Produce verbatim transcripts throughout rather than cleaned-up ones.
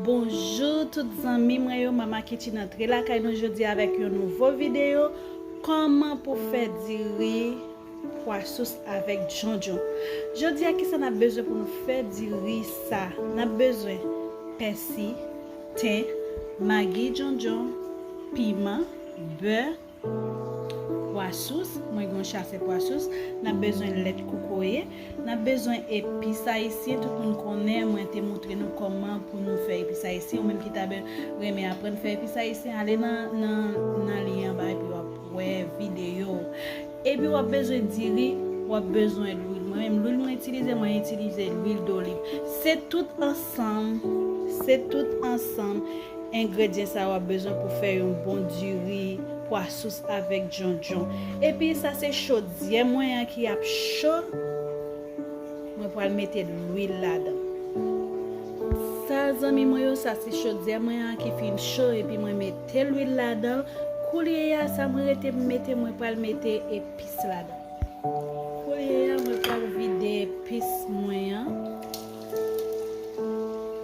Bonjou tout zanmi mwen yo, Mama Kitchen antre lakay nou jodi avèk yon nouvo videyo. Kòman pou fè diri pwa sous avèk djondjon? Jodi a, kisa n ap bezwen pou nou fè diri sa? N ap bezwen pèsi, ten, magi djondjon, piman, bè, pwa sous, mwen gen yon chase pwa sous, n ap bezwen lèt kokoye, n ap bezwen epis ayisyen, tout moun konnen, mwen te montre nou kòman pou nou fè epis ayisyen, ou menm ki ta be-, renmen aprann fè epis ayisyen, ale nan, nan, nan lyen anba epi w ap wè videyo. Epi w ap bezwen diri, w ap bezwen lwil. Mwen menm, lwil mwen itilize, mwen itilize lwil doliv. Se tout ansanm, se tout ansanm engredyan sa w ap bezwen pou fè yon bon diri pwa sous avèk djondjon. Epi sa se chodyè mwen an ki ap cho. Mwen pral mete lwil ladan. Sa, zanmi mwen yo, sa se chodyè mwen an ki fin cho, epi mwen mete lwil ladan. Koulye a, sa mwen rete mete, mwen pral mete epis ladan. Koulye a, mwen pral vide epis mwen an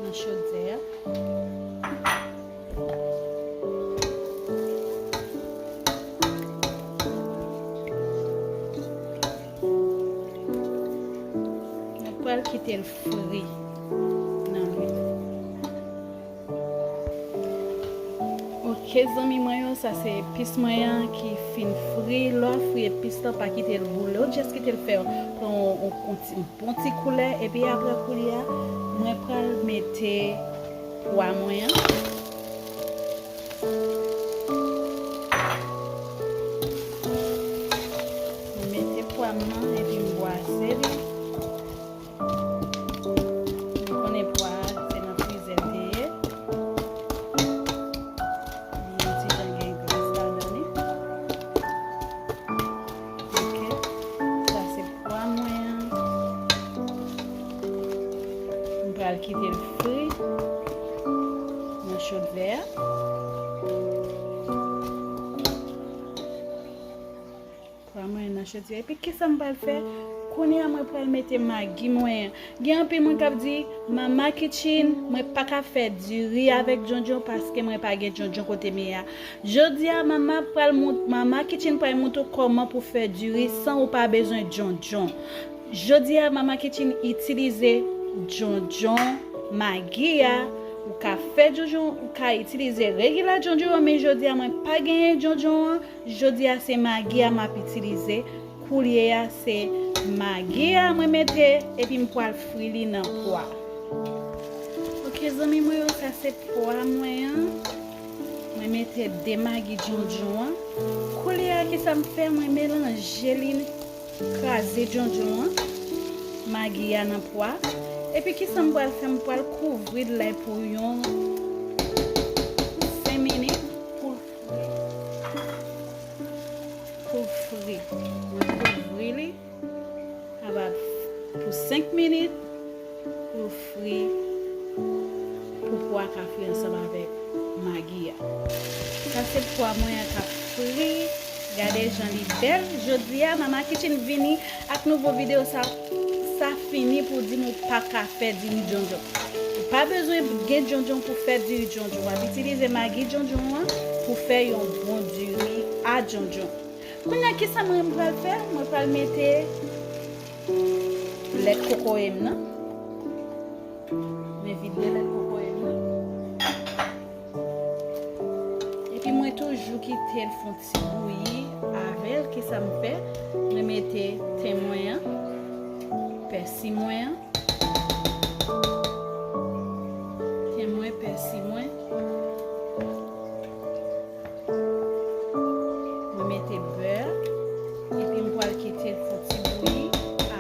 nan chodyè a. Mwen pral kite l fri nan lwil. Ok, zanmi mwen yo, sa se epis mwen an ki fin fri. Lè w fri epis lan, pa kite l boule, w just kite l fè pran yon, yon, yon ti, bon ti koulè, epi apre koulye a, mwen pral mete pwa mwen an. Mwen mete pwa m nan, epi m bwase li. Nou konnen pwa a, se nan frizè l te ye. Li yon ti jan gen gras ladan li. Ok. Sa se pwa mwen an. M pral kite l fri nan chodyè a. Pwa mwen nan chodyè. Epi kisa m pral fè? Kounye a mwen pral mete magi mwen an. Gen anpil moun k ap di, "Mama Kitchen, mwen pa ka fè diri avèk djondjon paske mwen pa gen djondjon kote m ye a." Jodi a, Mama pral mont-, Mama Kitchen pral montre w kòman pou fè diri san ou pa bezwen djondjon. Jodi a, Mama Kitchen itilize djondjon, magi a. Ou ka fè djondjon, ou ka itilize regila djondjon an, men jodi a, mwen pa genyen djondjon an. Jodi a, se magi a m ap itilize. Koulye a, se magi a mwen mete, epi m pral fri li nan pwa. Ok, zanmi mwen yo, sa se pwa mwen an. Mwen mete de magi djondjon an. Koulye a, kisa m fè? Mwen melanje li, kraze djondjon an, magi a nan pwa. Epi kisa m pral fè? M pral kouvri l la pou yon senk minit pou l fri. Pou l fri. Mwen kouvri li. Kapab pou senk minit pou l fri, pou pwa ka fri ansanm avèk magi a. Sa se pwa mwen an k ap fri. Gade jan li bèl. Jodi a, Mama Kitchen vini ak nouvo videyo sa, sa fini pou di m ou pa ka fè diri djondjon. Ou pa bezwen gen djondjon pou fè diri djondjon. W ap itilize magi djondjon an pou fè yon bon diri a djondjon. Kounye a, kisa mwen pral fè? Mwen pral mete lèt kokoye m nan. Mwen vide lèt kokoye m nan. Epi mwen toujou kite l fè yon ti bouyi avè l. Kisa m fè? Mwen mete ten mwen an, pèsi mwen an, ten mwen, pèsi mwen. Mwen mete bè, epi m pral kite l fè yon ti bouyi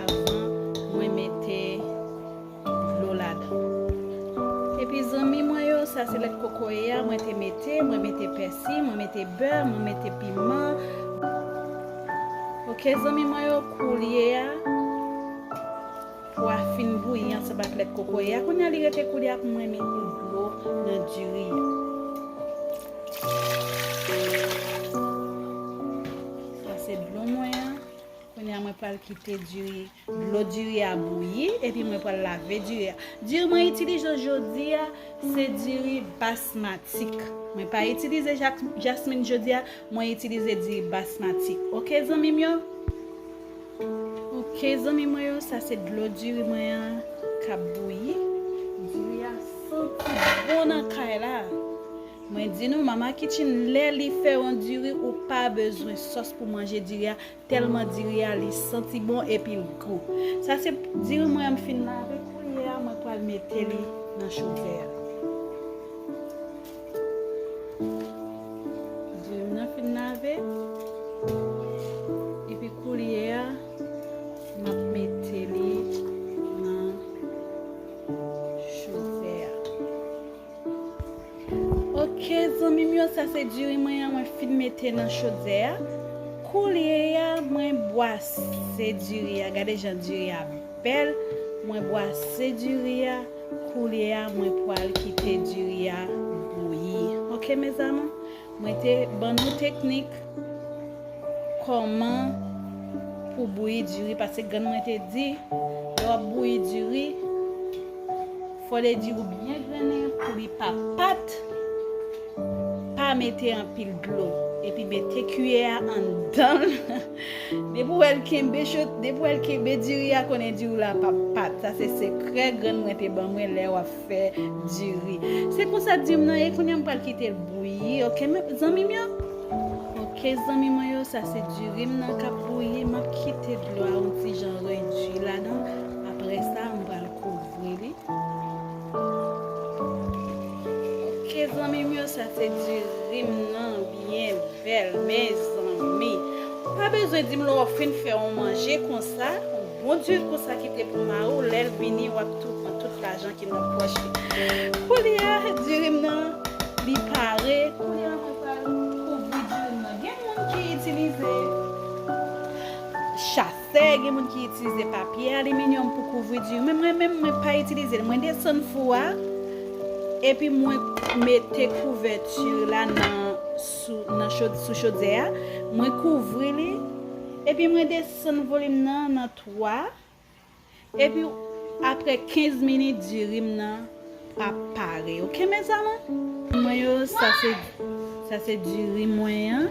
avan mwen mete dlo ladan. Epi zanmi mwen yo, sa se lèt kokoye a mwen te mete, mwen mete pèsi, mwen mete bè, mwen mete piman. Ok, zanmi mwen yo, koulye a, pwa fin bouyi ansanm ak lèt kokoye a. Kounye a, li rete koulye a pou mwen mete dlo nan diri a. Sa se dlo mwen an. Kounye a mwen pral kite diri, dlo diri a bouyi, epi mwen pral lave diri a. Diri mwen itilize jodi a, se diri basmatik. Mwen pa itilize jasmin jodi a, mwen itilize diri basmatik. Oke, zanmi m yo? Oke, zanmi mwen yo, sa se dlo diri mwen an k ap bouyi. Diri a santi bon nan kay la. Mwen di nou, Mama Kitchen, lè li fè yon diri, ou pa bezwen sòs pou manje diri a, tèlman diri a, li santi bon epi l gou. Sa se diri mwen an m fin lave, kounye a, mwen pral mete li nan chodyè a. Diri m nan fin lave, epi kounye a, m ap mete li nan chodyè a. Oke, zanmi m yo, sa se diri mwen an, mwen fin mete nan chodyè a. Kounye a, mwen bwase diri a. Gade jan diri a bèl. Mwen bwase diri a. Kounye a, mwen pral kite diri a bouyi. Oke, mezanmi? Mwen te ban nou teknik kòman pou bouyi diri, paske grann mwen te di, lè w ap bouyi diri, fò w diri w byen grennen pou li pa pat, pa mete anpil dlo, epi mete kiyè a anndan l. Depi w wè l kenbe cho, depi w wè l kenbe diri a, konnen diri w la p ap pat. Sa se sekrè grann mwen te ban mwen lè w ap fè diri. Se konsa diri m nan ye, kounye a m pral kite l bouyi, oke, zanmi m yo? Oke, zanmi mwen yo, sa se diri m nan k ap bouyi. M ap kite dlo a yon ti jan redui ladan. Apre sa, m pral kouvri li. Oke, zanmi m yo, sa se diri m nan byen bèl, mezanmi. Ou pa bezwen di m lè w fin fè yon manje konsa, yon bon diri konsa kite pou mari w, lè l vini, w ap tou pran tout lajan ki nan pòch li. Kounye a, diri m nan, li pare. Kounye a, mwen pral kouvri diri m nan. Gen moun ki itilize chasè, gen moun ki itilize papye aliminyòm pou kouvri diri. Men mwen menm, mwen pa itilize l. Mwen desann fou a, epi mwen mete kouvèti la nan, sou, nan chod-, sou chodyè a. Mwen kouvri li, epi mwen desann volim nan, nan twa. Epi, apre kenz minit, diri m nan ap pare. Oke, mezanmi? Mwen yo, sa se, sa se diri mwen an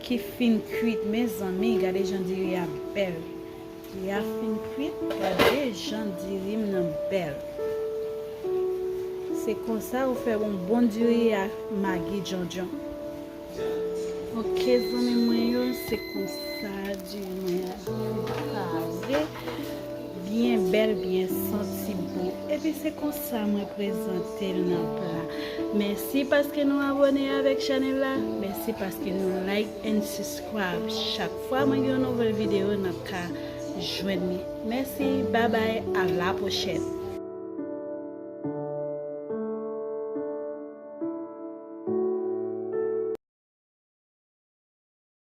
ki fin kuit. Mezanmi, gade jan diri a bèl. Diri a fin kuit, gade jan diri m nan bèl. Se konsa ou fè yon bon diri a Magi Djondjon. Oke, zanmi mwen yo, se konsa diri mwen an fin pare. Byen bèl, byen santi bon. Epi se konsa mwen prezante l nan pla. Mèsi paske nou abòne avèk chanèl la. Mèsi paske nou like and subscribe. Chak fwa mwen gen yon nouvèl videyo, n ap ka jwenn li. Mèsi, babay, a la pwochèn.